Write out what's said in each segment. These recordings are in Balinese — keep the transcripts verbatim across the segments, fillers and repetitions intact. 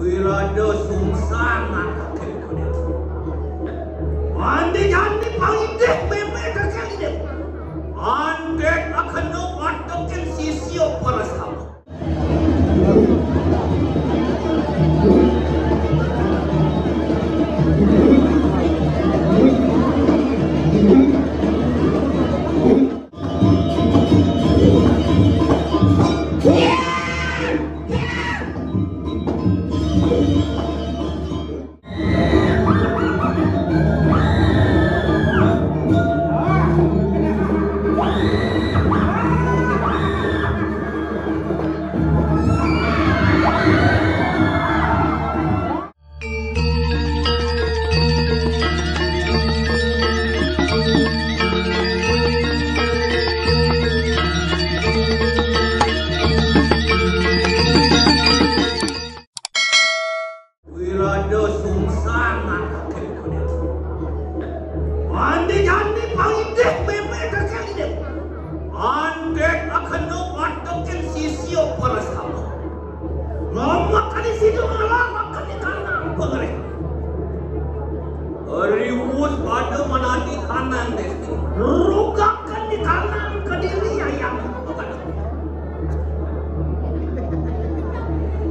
Wirada sungsang angkake kuda. Andi jani pangidih meme kakang ide. Antek akan no patokin sisya para sama. Wirada sungsang angkake kuda. Andi jani pangidih meme kakang ide. Antek akan no patokin sisya para sama. Ngamakan di situ malah makan di kanan pengereh. Riwus pada manadi kanan desti. Rugakan di kanan kediri ayam.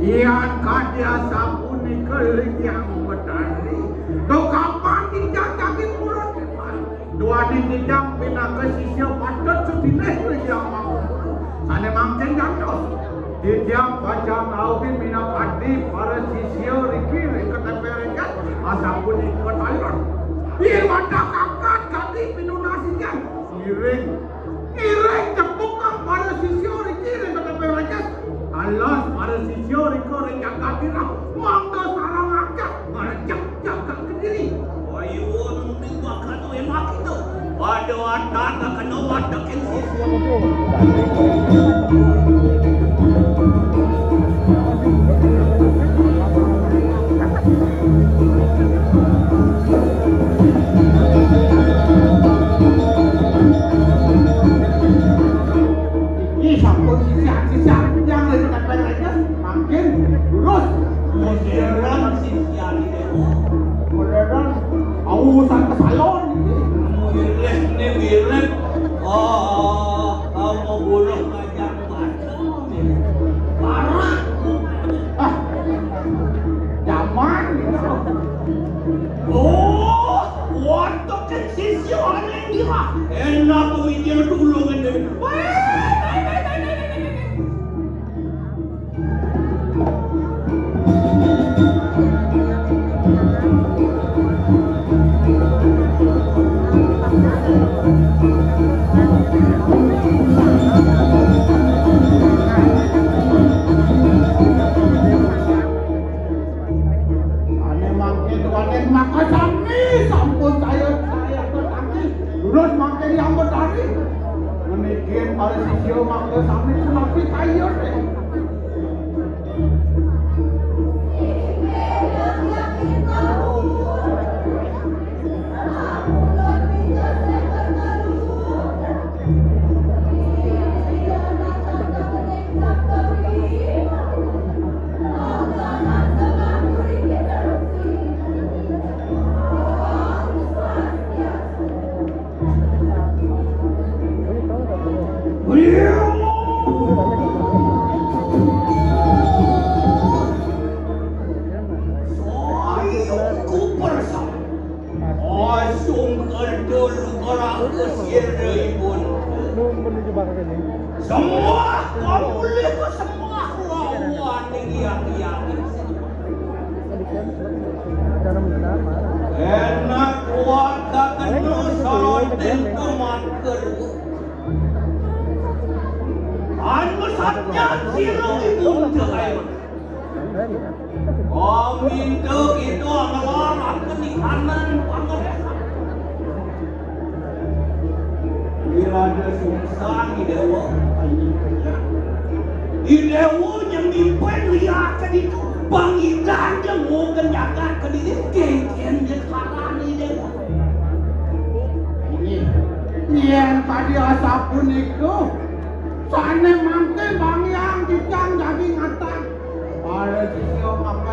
Yan kadi asapunika Ring Hyang Betari. Duh kapan titiang jagi purun iman. Duaning titiang pinaka sisya patut sutilih Ring Hyang Mangku. Sane mangkin jantos. Titiang pacang ngaukin minakadi para sisya riki ring katempel rengkes asapunika talon. Yen wantah kakat kadi pinunas titiang. Ngiring. Ngiring tepukang para sisya riki ring katempel rengkes. Alas para sisya rika ring jagat irah. Mangda sareng akeh ngrejek jagat Kediri. Ayo mending bakal enak itu. Pada adat kena wadekin sisya. Iki sampun sisian-sisian yang lagi nempel aja, makin lurus. Modern sisian itu. Modern, ausan ke salon iki. Wirid nih, wirid. Oh, kamu buruh ngajak macam. Parah. Ah, zaman. Oh, waduh, sisya aneh dia. Enak pemikir dulu ngene. Ane mangkin waning maka sami sampun saya, saya tertangkis. Lurus mangkin yang betari. Menikin para sisya maka sami punapi kaya deh. Asung kerja lugar aku siripun. Semua kamu lihat semua lawan yang yang. Enak kuat kata nu salonten pemangker. Anu satya sira ibun ayo. Paminta kita ngelarang kenikanan pangeran. Wirada sungsang Idewa. Idewa nyemimpin lihat ke ditu. Pangidan yang mau kenyakan ke diri kengken je karani Idewa. Yen kadi asapunika, sane mangke bangyang titiang dadi ngatang. Para sisya maka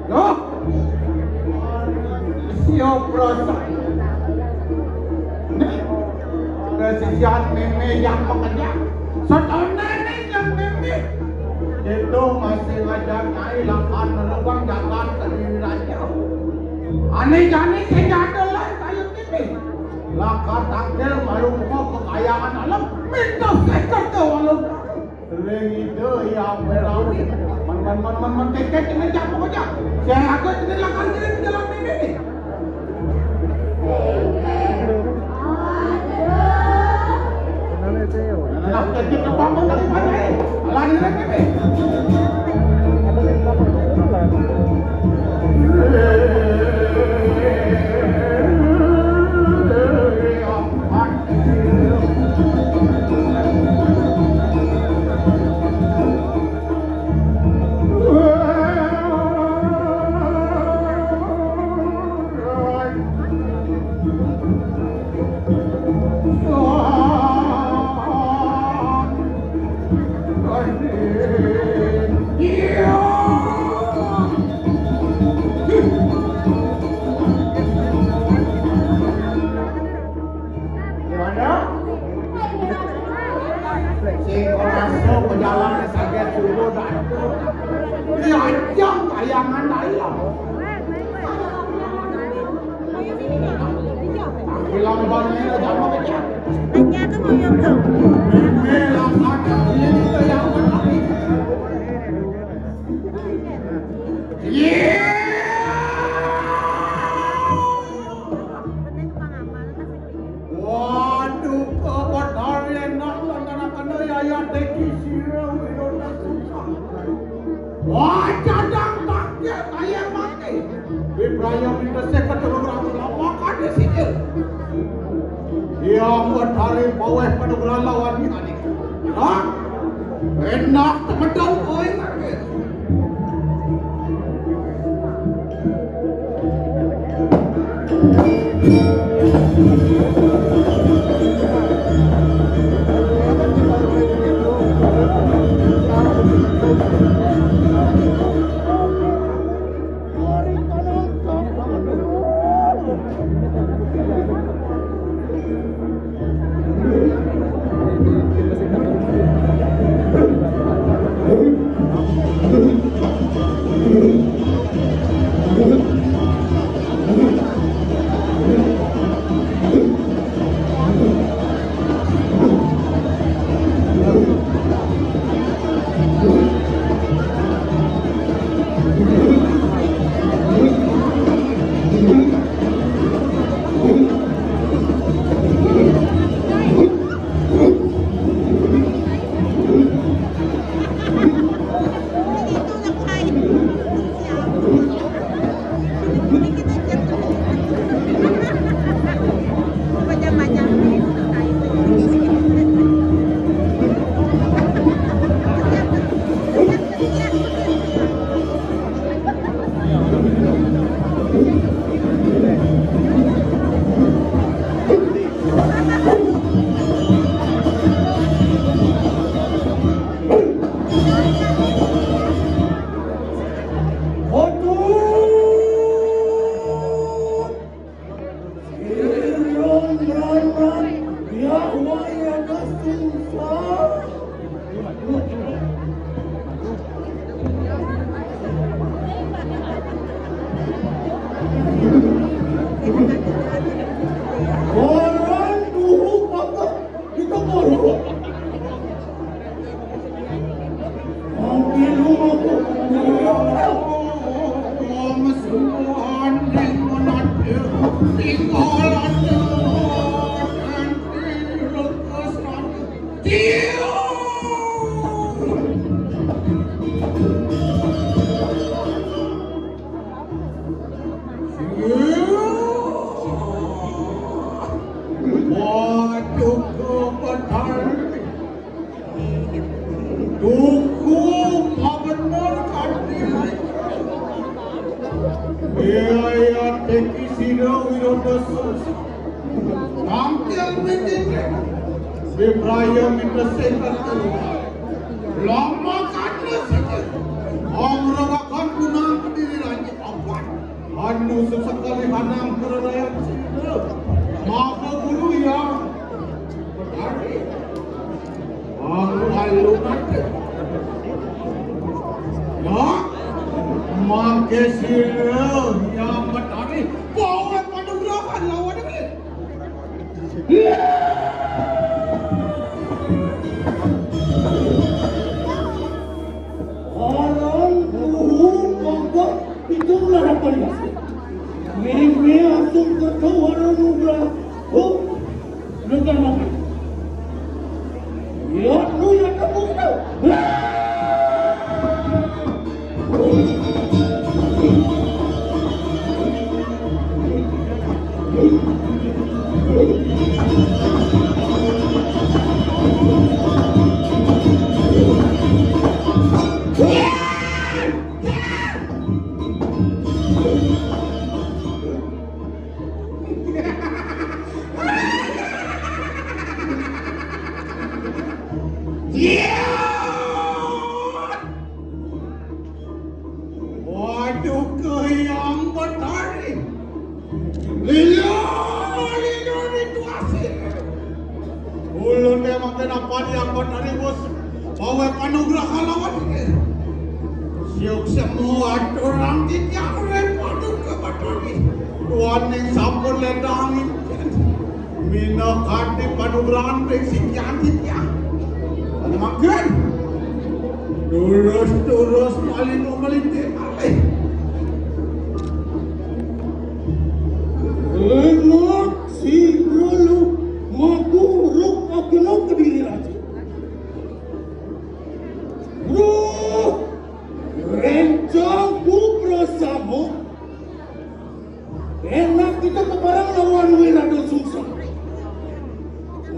Loh, siap rasa. Nih, kesisian meme yang pekerja. Setone nih yang meme. Itu masih ngajak nyai lakan menuang jagat kediri raja. Aneh jani sing ada lah kayu tipis. Lakan tangkil malu kekayaan alam. Minta seket ke walau. Sering ide yang berawi. Man, man, man, man, man, kek, kek, kek, kek, pokoknya. Saya aku tidak akan kirim jalan ini. Nah, nah, nah, kek, kek, kek, bangun dari mana, eh? Lari lagi, eh. Gimana? Sing ora sok pejalan saget dulu dah. Diajak kayangan dalam. Bilang banyak aja mau kecil. Hanya aku mau nyoba. Bilang ada ini yang menarik. Iya. Waduh, kebetarian nak tentara kena yaya teki sira wirona susah. Wah, cadang takdir kaya mati. Ibrahim minta sekat terus lama kan di sini. Dia buat hari paweh pada berlawan tadi. Hah? Enak teman kau ingat. Orang buruk apa? Kita buruk. Waduh, kebetulan. Duku, bener kan? Iya, iya, teki sira wirata sukses. Tampil meeting. Bibraya minta sehat. Lama kan sih. Om rogakan kunang kediri lanjut. Nusuk sekali hanang kerelayan sila. Maka guru ya. Aku alunan. Ya. Maka sila yang bertani. Bawa panugrahan lawan ini. Orang burung kongkong itu larang parias. Mimi asung ketawa orang muda. Huh, lekan makan. Ya, lu ya kamu itu. Waduh, keyang betari. Lila, lila, itu asik. Ulun deh makin apa dia betari, bos. Bawa panugrahan lawan. Siuk semua orang tidak repot ke betari. Tuan yang sampun ledangin. Mina kati panugrahan ping sikian-sikian. Ana makan. Terus-terus malin melintir malih. Enak si Rulu maku ruk agenok kediri raja. Ruh, rencang ku prasamo. Enak kita keparang lawan Wirado Sungsang.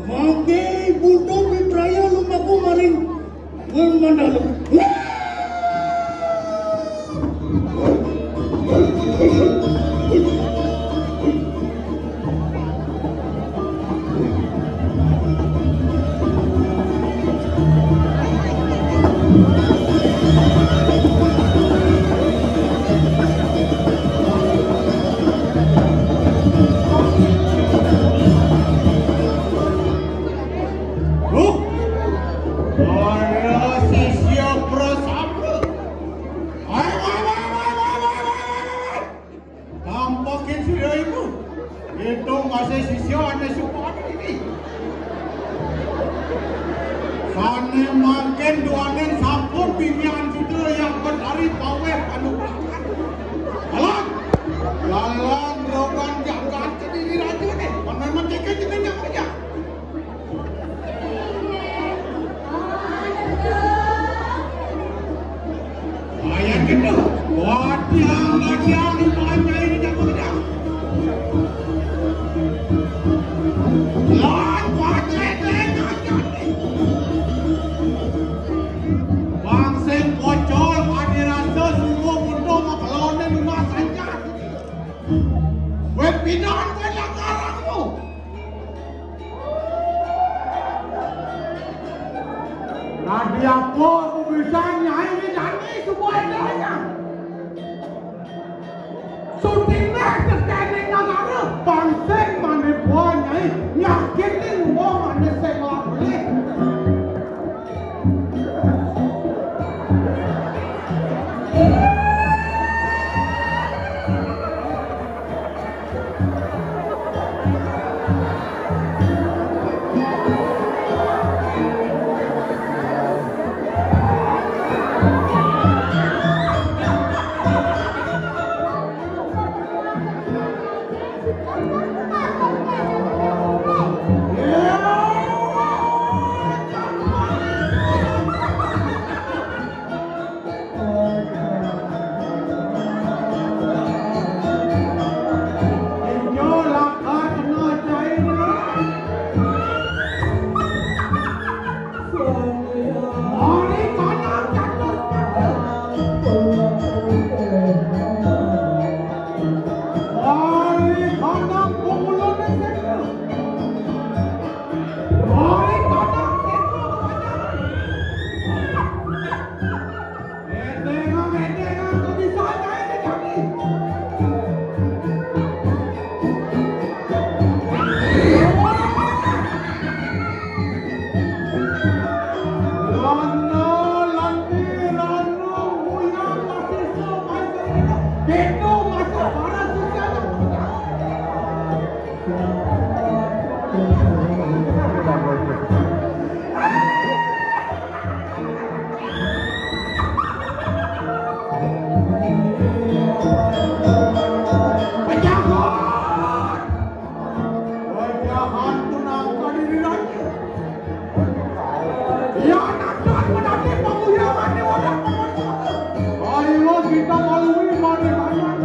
Mangke bundo pitraya lumaku maring ngen mandalu. Huh? Para sisya prasama. Ayo, ayo, ayo, ayo, ayo, ayo, ayo, ayo. Tampakin sira iku. Itu masih sisya ane supan iki. Sane mangkin duaning sampun pinggiran sida yang betari paweh panugrahan. Alah, lalang rogan jagat kediri raja nih. Mana mendeke jeneng yang kerja. Ayan kena. Wadiang, wadiang, ini jago dia. Lan, wadiang, wadiang. Bang sing pocol, adi rasa sungguh untung makalone lunas aja. Wet pidan, wet langgaranmu. Nah, dia kok aku bisa nyai ini dani sebuah idenya. Syuting nek tetening nagara, pansing mane buah nyai, nyakitin wong ane sing lak beli. Beno masuk para sujana. Penjahat! Penjahat tunangka diri raja. Iya, nanti menanti penguyangan di wadah. Ayo kita lalui mari kalian.